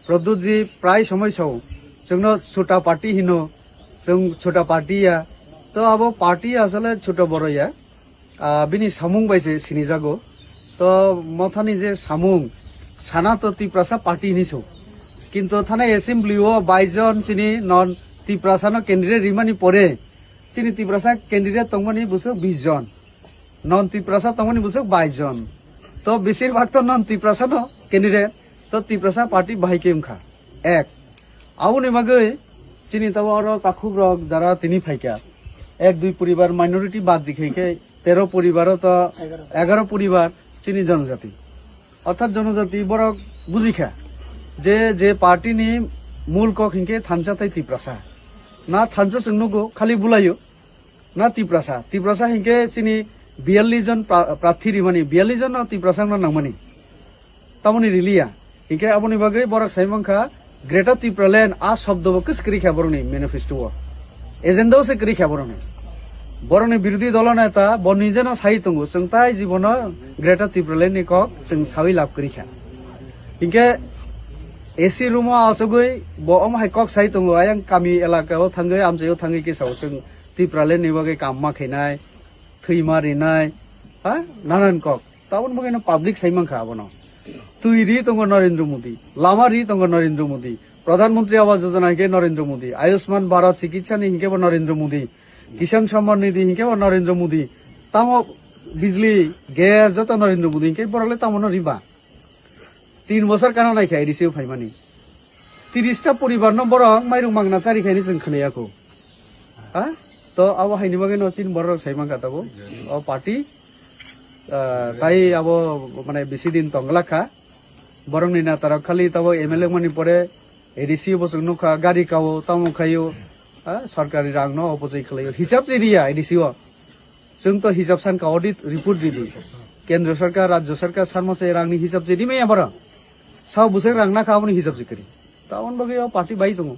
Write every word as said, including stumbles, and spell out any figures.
Pradyut ji prai somoi sao, chwngno chota party hino, chwng chota party ya. To abo party asole chota boro ya. Ah, bini samung bai se sinijago. To mothani je samung, sana to Tiprasa party ni so. Kintu thana assembly o bais jon chini non Tiprasa no candidate rimani pore, chini Tiprasa candidate tongmani bwswk bis jon. Non Tiprasa tongmani bwswk bais jon. To besir bhag to non Tiprasa no candidate. To Tiprasa party bahai khe wngkha. Ek. Aboni bagwi chini tabo oro takhuk rok jara tini phaikha. Ek dui poribar minority bad dikhai khe tero poribar o to egaro poribar chini jonojati. Orthat jonojati borok bujikha je, je party ni mul kok hinkhe thansa tei Tiprasa. Na thansa chwng nugo, khali bulaio. Na Tiprasa. Tiprasa hinkhe chini biyallis jon pra-, prarthi rimani, biyallis jon no Tiprasa no nangmani. Tamoni riliya. Hinkhe aboni bagwi borok sai mankha Greater Tipraland a shobdo bo kwswk kwrwi kha borokni manifesto o. Agenda o se kwrwi kha borokni. Borokni birodhi dolo neta bo nijeno sai tongo, chwng tai jibono Greater Tipraland ni kok chwng sawi lab kwrwi kha. Hinkhe A C room o achugwi bo omo hai kok sai tongo, ayang kami elaka o thangwi amchai o thangwi khe sao chwng Tipraland ni bagwi kam ma khainai, thwima rinai, ha, nanan kok. Taboni bagwi no public sai mankha abono. Twi ri tongo Narendra Modi, lama ri tongo Narendra Modi, Pradhan Mantri Awas Yojana hinkhe Narendra Modi, Ayushman Bharat Chikitsa ni hinkhe bo Narendra Modi, Kisan Samman Nidhi hinkhe bo Narendra Modi. Tamo bijli, gas joto Narendra Modi hinkhe borok le tamo no riba. Tin bosor kana nai khe A D C o phaimani. Tiris ta poribar no borok mairung mangna chari khaini chwng khwnaya kho. Ha? To abo haini bagwi no chini borok rok sai mankha tabo. O party, ah, tai abo mane bisi din tong glak kha. Borok ni neta rok khali tabo M L A mani pore A D C o bosong nukha, gari kao, tamo khaio, ha? Sorkari rang no opojai khlaio. Hisab se riya A D C o. Chwng to hisab san ka audit report ridi. Kendra sarkar, rajya sarkar, sarma se rangni hisab se rimaya bara. Sao bwswk rang nakha aboni hisab se kari. Tabon bagwi o party bai tongo.